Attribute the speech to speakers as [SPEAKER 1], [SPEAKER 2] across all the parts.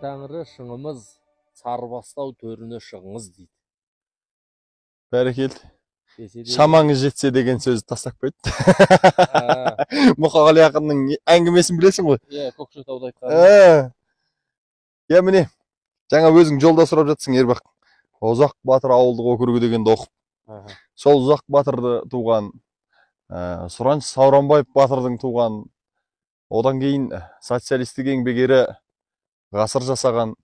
[SPEAKER 1] Тәңірі шыңымыз, Сарыбастау төріне шығыңыз дейді.
[SPEAKER 2] Бәрекелді. Шамаңыз жетсе деген сөзді тастап қойды. Мұқағали ақынның әңгімесін білесің ғой?
[SPEAKER 1] Иә, Көкшетауда айтқан.
[SPEAKER 2] Иә, міне, жаңа өзің жолда сұрап жатсың, Ербақ. Ұзақ батыр ауылдық округі дегенді оқып. Сол Ұзақ батырды туған, Сұраншы Сауранбаев батырдың туған, одан кейін социалистік еңбек ері ғасыр жасаған,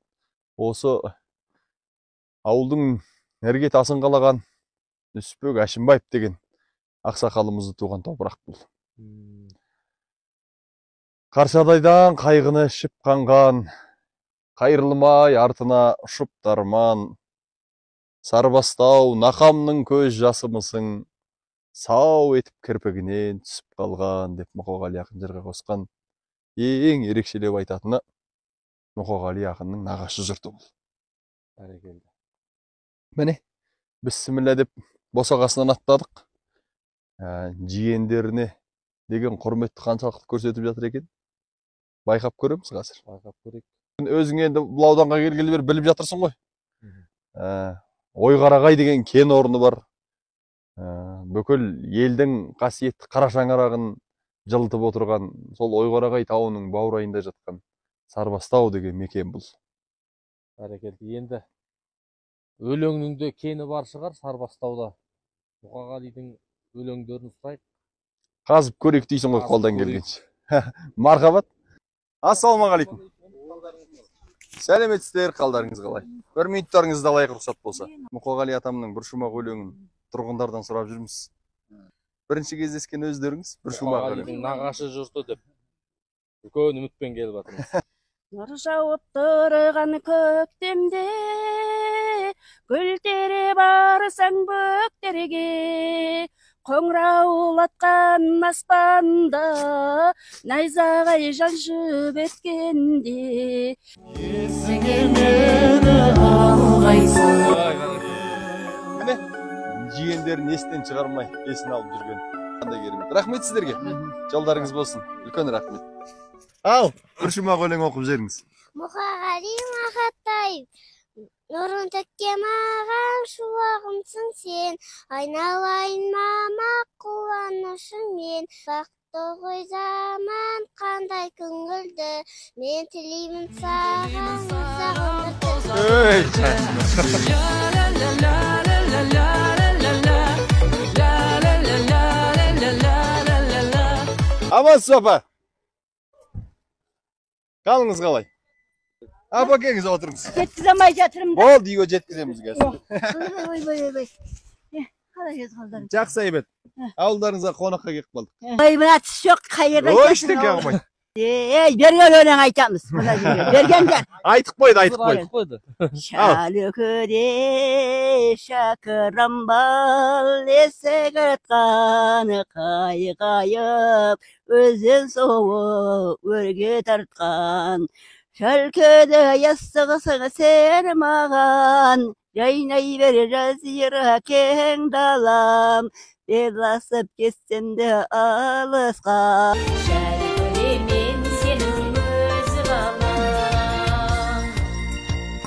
[SPEAKER 2] осы ауылдың іргетасын қалаған Нүсіпбек Әшімбаев деген ақсақалымызды туған топырақ бұл. Қаршадайдан қайғыны ішіп қанған, қайырылмай артына ұшып дарман, Сарыбастау нақамның көз жасымысың, сау етіп кірпігінен түсіп қалған деп Мұқағали ақын жырға қосқан ең ерекшелеп айтатыны Мұқағали ақынның нағашы жұрты бұл.
[SPEAKER 1] Бәрекелді.
[SPEAKER 2] Міне, бісміллә деп босағасынан аттадық. Жиендеріне деген құрметті қаншалықты көрсетіп жатыр екен, байқап көреміз қазір.
[SPEAKER 1] Байқап көрейік.
[SPEAKER 2] Өзің енді бұл ауданға келгелі бері біліп жатырсың ғой. Ойқарағай деген кен орны бар. Бүкіл елдің қасиетті қара шаңырағын жылытып отырған сол Ойқарағай тауының баурайында жатқан Сарыбастау деген мекен бұл.
[SPEAKER 1] Бәрекелді. Енді өлеңнің де кені бар шығар Сарыбастауда. Мұқағалидың өлеңдерін сұрайық.
[SPEAKER 2] Қазып көрейік дейсің ғой қолдан келгенше. Мархабат. Ассалаумағалейкум. Сәлеметсіздер, қалдарыңыз қалай? Бір минуттарыңызды алайық, рұқсат болса. Мұқағали атамның бір шумақ өлеңін тұрғындардан сұрап жүрміз. Бірінші кездескен өздеріңіз бір шумақ өлең.
[SPEAKER 1] Мұқағалидың нағашы жұрты деп үлкен үмітпен келіп жатырмыз.
[SPEAKER 3] Нұр жауып тұрған көктемде, гүлдері барсаң бөктерге, қоңыраулатқан аспанда, найзағай жаншып еткенде.
[SPEAKER 4] Есіңе мені алғайсың.
[SPEAKER 2] Міне, жиендерін естен шығармай, есін алып жүрген. Қандай керемет. Рахмет сіздерге. Жолдарыңыз болсын. Үлкен рахмет. Ал, бір шумақ өлең оқып жіберіңіз.
[SPEAKER 5] Мұқағали Мақатаев, нұрын төккен маған шуағымсың сен, айналайын мама қуанышыңмен, бақты ғой заман қандай көңілді, мен тілеймін саған ұзақ өмірді.
[SPEAKER 2] Ей, амансыз апа. Қалыңыз қалай? Апа, келіңіз, отырыңыз.
[SPEAKER 6] Жеткізе алмай жатырмын да.
[SPEAKER 2] Болды, үйге жеткіземіз қазір.
[SPEAKER 6] Ойбай, ойбай. Қалай қалдарың?
[SPEAKER 2] Жақсы, әйбет. Ауылдарыңызға қонаққа келіп қалдық.
[SPEAKER 6] Ой, мына тіс жоқ, қай жерде?
[SPEAKER 2] Ой, ештеңе қылмайды.
[SPEAKER 6] Ей, берген өлең айтамыз. Мына жерге. Бергендер.
[SPEAKER 2] Айтып қойды, айтып қойды.
[SPEAKER 6] Шалөкөде шакырамбал есік атқан қайқайып, өзен суы өрге тартқан. Шалкөде ыстығысың сен маған, жайнай бер жазира кең далам, берласып кетсем де алысқа.
[SPEAKER 7] Шалкөде мен сенің өз балам.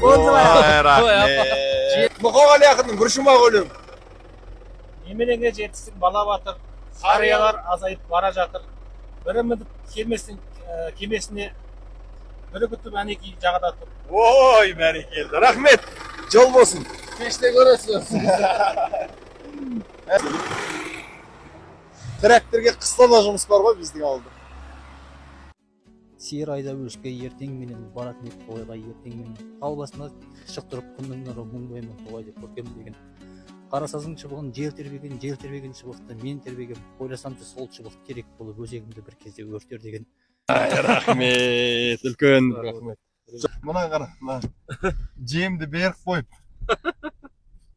[SPEAKER 2] Ой, рахмет. Мұқағали ақынның бір шумақ өлең.
[SPEAKER 8] Неменеге жетістің бала батыр, қариялар азайып бара жатыр. Бірі мініп кемесіне, бірі күтіп әнекей жағада тұр.
[SPEAKER 2] Ой, бәрекелді. Рахмет. Жол болсын.
[SPEAKER 1] Кеште көресіз.
[SPEAKER 2] Тракторге қыста да жұмыс бар ғой біздің ауылда.
[SPEAKER 9] Сиыр айдап өшке ертең менен баратын еді тойға ертең менен. Тау басына шықтырып күннің нұры мұң бойымен тоғай деп көркем деген. Қарасаздың шыбығын жел тербеген, жел тербеген шыбықты мен тербеген. Ойласамшы сол шыбық терек болып өзегімді бір кезде өртер деген.
[SPEAKER 2] Рахмет, үлкен рахмет. Мына қара, мына жемді беріп қойып,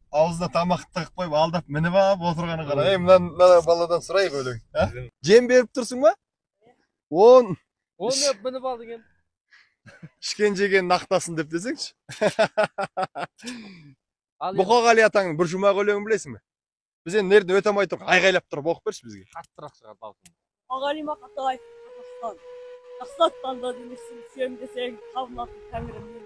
[SPEAKER 2] аузына тамақ тығып қойып, алдап мініп алып отырғаны қара. Ей, мына баладан сұрайық өлең. Жем беріп тұрсың ба? Он
[SPEAKER 1] Он деп мініп алды екен.
[SPEAKER 2] Ішкен жеген нақтасын деп десеңші. Мұқағали атаңның бір шумақ өлеңін білесің бе? Біз енді нерден өте алмай тұрып, айғайлап тұрып оқып берші бізге.
[SPEAKER 1] Қаттырақ шығар дауысың.
[SPEAKER 3] Мұқағали Мақатаев, Қазақстан. Жақсы аттанды демесің, сүйем десең, табынатын тәңірімнен.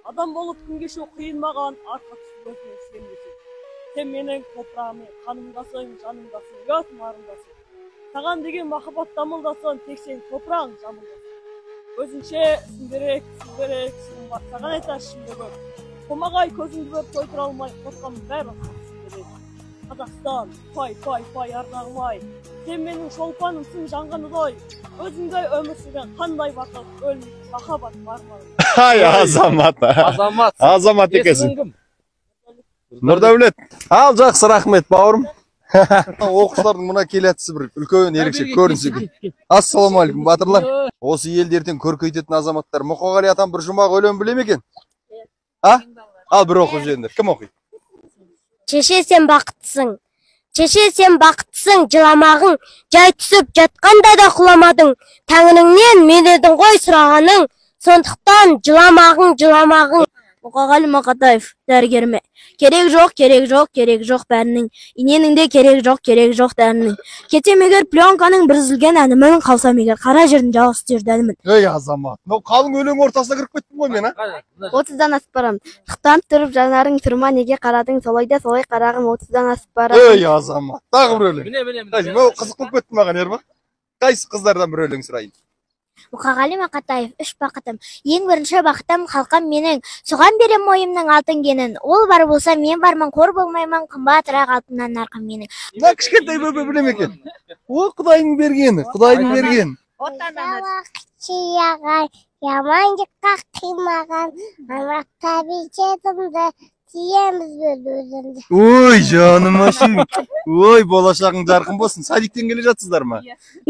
[SPEAKER 10] Адам болып күн кешу қиын маған, арқа түсіп өзіңе сенбесең. Сен менің топырағым, қанымдасың, жанымдасың, ұятым арымдасың. Саған деген махаббат дамылдасын, тек сен топырағың жамылдасын. Өзіңше ісің керек, ісің керек, ісің бар, саған айтар ішімде көп. Қомағай көзіңді көріп тойдыра алмай, қорқамын бәрі ісің керек. Қазақстан, пай, пай, пай, ардағым ай. Сен менің шолпанымсың жанған ұдай. Өзіңдей өмір сүрген қандай бақыт, өлмейтін махаббат бар ма?
[SPEAKER 2] Ай, азамат.
[SPEAKER 1] Азамат.
[SPEAKER 2] Азамат екенсің.
[SPEAKER 1] Есімің кім?
[SPEAKER 2] Нұрдәулет. Ал жақсы, рахмет, бауырым. Оқушылардың мына келатысы бір үлкен ерекше көрініс екен. Ассалаумағалейкум, батырлар. Осы елді ертең көркейтетін азаматтар. Мұқағали атам бір жұмақ өлең біле ме екен? А? Ал бір оқып жіберіңдер. Кім оқиды?
[SPEAKER 5] Шеше, сен бақыттысың. Шеше, сен бақыттысың, жыламағың. Жай түсіп жатқанда да құламадың. Тәңіріңнен мен едің ғой сұрағаның. Сондықтан жыламағың, жыламағың.
[SPEAKER 11] Мұқағали Мақатаев, дәрігеріме. Керек жоқ, керек жоқ, керек жоқ бәрінің. Иненің де керек жоқ, керек жоқ дәрінің. Кетем егер пленканың бір үзілген әнімін, қалсам егер қара жердің жалғыз түйір дәнімін.
[SPEAKER 2] Ей, азамат, мынау қалың өлең ортасына кіріп кеттім ғой мен, а?
[SPEAKER 11] 30-дан асып барам. Тұқтанып тұрып жанарың тұрма, неге қарадың, солай да солай қарағым, 30-дан асып барам.
[SPEAKER 2] Ей, азамат, тағы бір өлең.
[SPEAKER 1] Міне, міне, міне.
[SPEAKER 2] Мынау қызық болып кетті маған, Ербақ. Қайсы қыздардан бір өлең сұрайын?
[SPEAKER 5] Мұқағали Мақатаев, үш бақытым. Ең бірінші бақытым халқым менің. Соған берем мойымның алтын кенін. Ол бар болса мен бармын, қор болмаймын, қымбатырақ алтыннан нарқым менің.
[SPEAKER 2] Мына кішкентай бөпе біле ме екен? О, Құдайдың бергені, Құдайдың бергені.
[SPEAKER 5] Яман жаққа қимаған, тиеміз.
[SPEAKER 2] Ой, жаным ашым. Ой, болашағың жарқын болсын. Садиктен келе жатсыздар ма?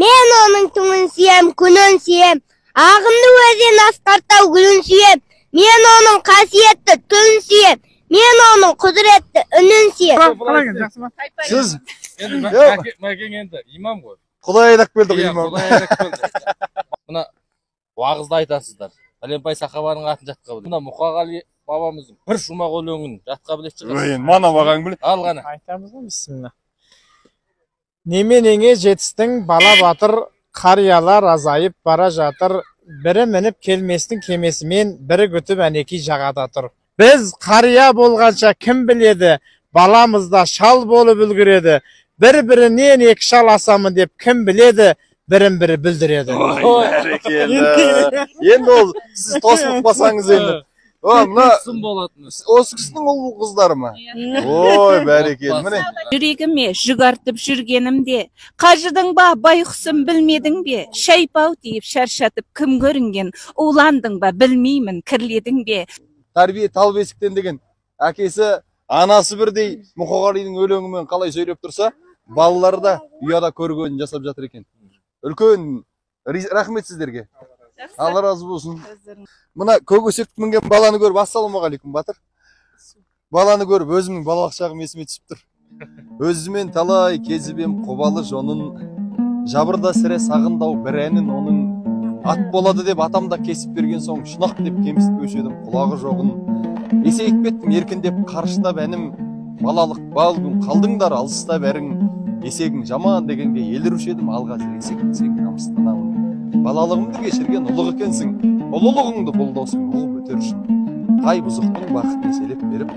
[SPEAKER 5] Мен оның түнін сүйем, күнін сүйем. Ағынды өзен асқар тау гүлін сүйем. Мен оның қасиетті түнін сүйем. Мен оның құдіретті үнін сүйем.
[SPEAKER 2] Сіз
[SPEAKER 1] енді Мәкең енді имам ғой.
[SPEAKER 2] Құдай айдап келді ғой имам.
[SPEAKER 1] Құдай айдап келді. Мына уағызды айтасыздар. Пәленбай сахабаның атын жатқа біледі. Мына Мұқағали бабамыздың бір шумақ өлеңін жатқа білетін шығарсыз.
[SPEAKER 2] Ой, мана бағаң біле.
[SPEAKER 1] Ал қана.
[SPEAKER 12] Айтамыз ғой, бисмилла. Неменеңе жетістің, бала батыр, қариялар азайып бара жатыр. Бірі мініп келместің кемесімен, бірі күтіп әнекей жағада тұр. Біз қария болғанша кім біледі, баламыз да шал болып үлгереді. Бір-бірінен екі шал асамын деп кім біледі, бірін бірі бүлдіреді.
[SPEAKER 2] Ой, бәрекелді. Енді ол сіз тосылып қалсаңыз енді. О, мына осы кісінің ұл қыздары ма? Ой, бәрекелді. Міне.
[SPEAKER 13] Жүрегіме жүк артып жүргенімде, қажыдың ба, байғұсым білмедің бе? Шайпау тиіп шаршатып кім көрінген? Уландың ба, білмеймін, кірледің бе?
[SPEAKER 2] Тәрбие тал бесіктен деген әкесі, анасы бірдей Мұқағалидың өлеңімен қалай сөйлеп тұрса, балалары да ұяда көргенін жасап жатыр екен. Үлкен рахмет сіздерге. Алла разы болсын. Мына көк өсек мінген баланы көріп, ассалаумағалейкум, батыр. Баланы көріп, өзімнің балалық шағым есіме түсіп тұр. Өзімен талай кезіп ем қобалы жонын, жабырда сірә сағындау бір әнін оның. Ат болады деп атам да кесіп берген соң, шұнақ деп кемсітпеуші едім құлағы жоғын. Есейіп кеттім еркіндеп қарыштап әнім, балалық бал күн қалдыңдар алыста бәрің. Есегің жаман дегенге еліруші едім, ал қазір есек десең намыстанамын. Балалығымды кешірген ұлық екенсің, ұлылығыңды бұл досың ұғып өтер үшін. Қай бұзықтың бақытын еселеп беріп,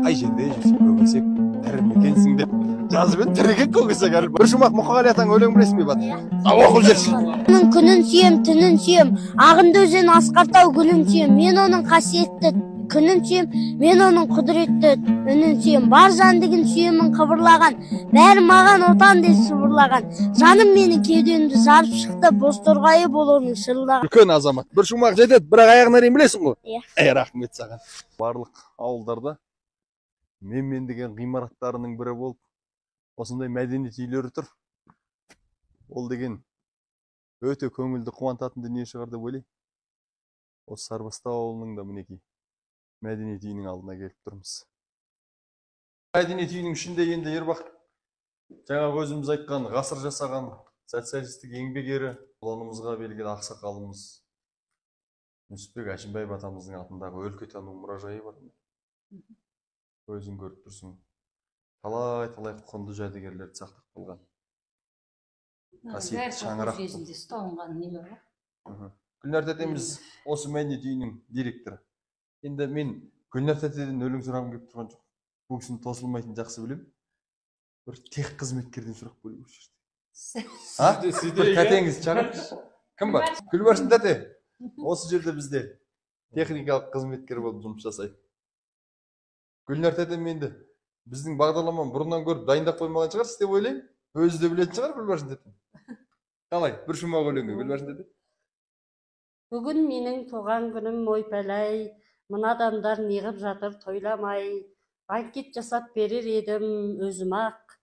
[SPEAKER 2] қай жерде жүрсең көк есек тірі ме екенсің деп жазып еді, тірі екен көк есек әлі. Бір шумақ Мұқағали атаң өлең білесің бе, батыр? Ал оқып жіберші.
[SPEAKER 5] Оның күнін сүйем, түнін сүйем, ағынды өзен асқар тау гүлін сүйем. Мен оның қасиетті күнін сүйем, мен оның құдіретті үнін сүйем. Бар жандігін сүйемін қыбырлаған, бәрі маған отан деп сыбырлаған. Жаным менің кеудемді жарып шықты, бозторғайы бол оның шырылдаған.
[SPEAKER 2] Үлкен азамат. Бір шумақ жетеді, бірақ аяғына дейін білесің ғой?
[SPEAKER 5] Иә.
[SPEAKER 2] Әй, рахмет саған. Барлық ауылдарда мен-мен деген ғимараттарының бірі болып, осындай мәдениет үйлері тұр. Ол деген өте көңілді қуантатын дүние шығар деп ойлаймын. Осы Сарыбастау ауылының да мінекей мәдениет үйінің алдына келіп тұрмыз. Мәдениет үйінің ішінде енді Ербақ, жаңағы өзіміз айтқан ғасыр жасаған социалистік еңбек ері, ұланымызға белгілі ақсақалымыз Нүсіпбек Әшімбаев атамыздың атындағы өлкетану мұражайы бар. Өзің көріп тұрсың. Талай-талай құнды жәдігерлерді сақтап қалған. Қасиетті шаңырақ. Гүлнар тәтеміз осы мәдениет үйінің директоры. Енді мен Гүлнар тәтеден өлең сұрағым келіп тұрған жоқ. Бұл кісінің тосылмайтынын жақсы білемін. Бір тех қызметкерден сұрақ көрейік осы жерде. Бір тәтеңізді шақырыңызшы. Кім бар? Гүлбаршын тәте. Осы жерде бізде техникалық қызметкер болып жұмыс жасайды. Гүлнар тәтем енді біздің бағдарламаны бұрыннан көріп дайындап қоймаған шығарсыз деп ойлаймын. Өзі де білетін шығар Гүлбаршын тәтем. Қалай? Бір шумақ өлеңге Гүлбаршын тәте.
[SPEAKER 14] Бүгін менің туған күнім, ойпәлай, мына адамдар неғып жатыр тойламай, банкет жасап берер едім өзім ақ,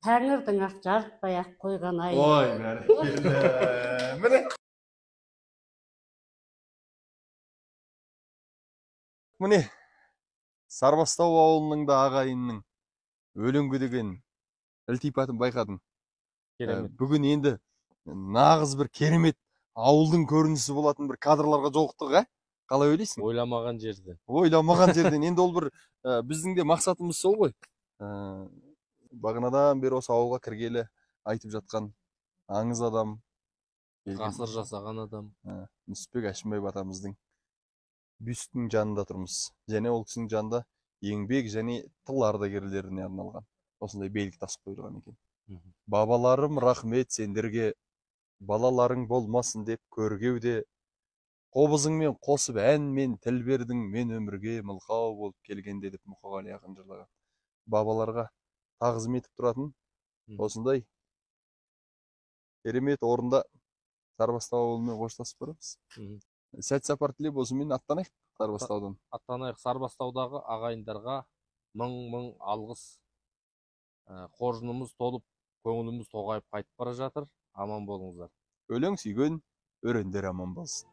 [SPEAKER 14] тәңірдің ақ жарытпай ақ қойған ай.
[SPEAKER 2] Ой, бәрекелді. Міне. Міне, Сарбастау ауылының да ағайынның өлеңге деген ілтипатын байқадым.
[SPEAKER 1] Керемет.
[SPEAKER 2] Бүгін енді нағыз бір керемет ауылдың көрінісі болатын бір кадрларға жолықтық, ә? Қалай ойлайсың?
[SPEAKER 1] Ойламаған жерден.
[SPEAKER 2] Ойламаған жерден. Енді ол бір біздің де мақсатымыз сол ғой. Бағанадан бері осы ауылға кіргелі айтып жатқан аңыз адам,
[SPEAKER 1] ғасыр жасаған адам,
[SPEAKER 2] Нүсіпбек Әшімбаев атамыздың бюстінің жанында тұрмыз. Және ол кісінің жанында еңбек және тыл ардагерлеріне арналған осындай белгі тас қойылған екен. Бабаларым, рахмет сендерге, балаларың болмасын деп көргеуде, қобызыңмен қосып ән мен тіл бердің, мен өмірге мылқау болып келгенде деп Мұқағали ақын жырлаған. Бабаларға тағзым етіп тұратын осындай керемет орында Сарбастау ауылымен қоштасып барамыз. Сәт сапар тілеп осымен аттанайық Сарбастаудан.
[SPEAKER 1] Аттанайық. Сарбастаудағы ағайындарға мың-мың алғыс. Қоржынымыз толып, көңіліміз тоғайып қайтып бара жатыр. Аман болыңыздар.
[SPEAKER 2] Өлең сүйген өрендер аман болсын.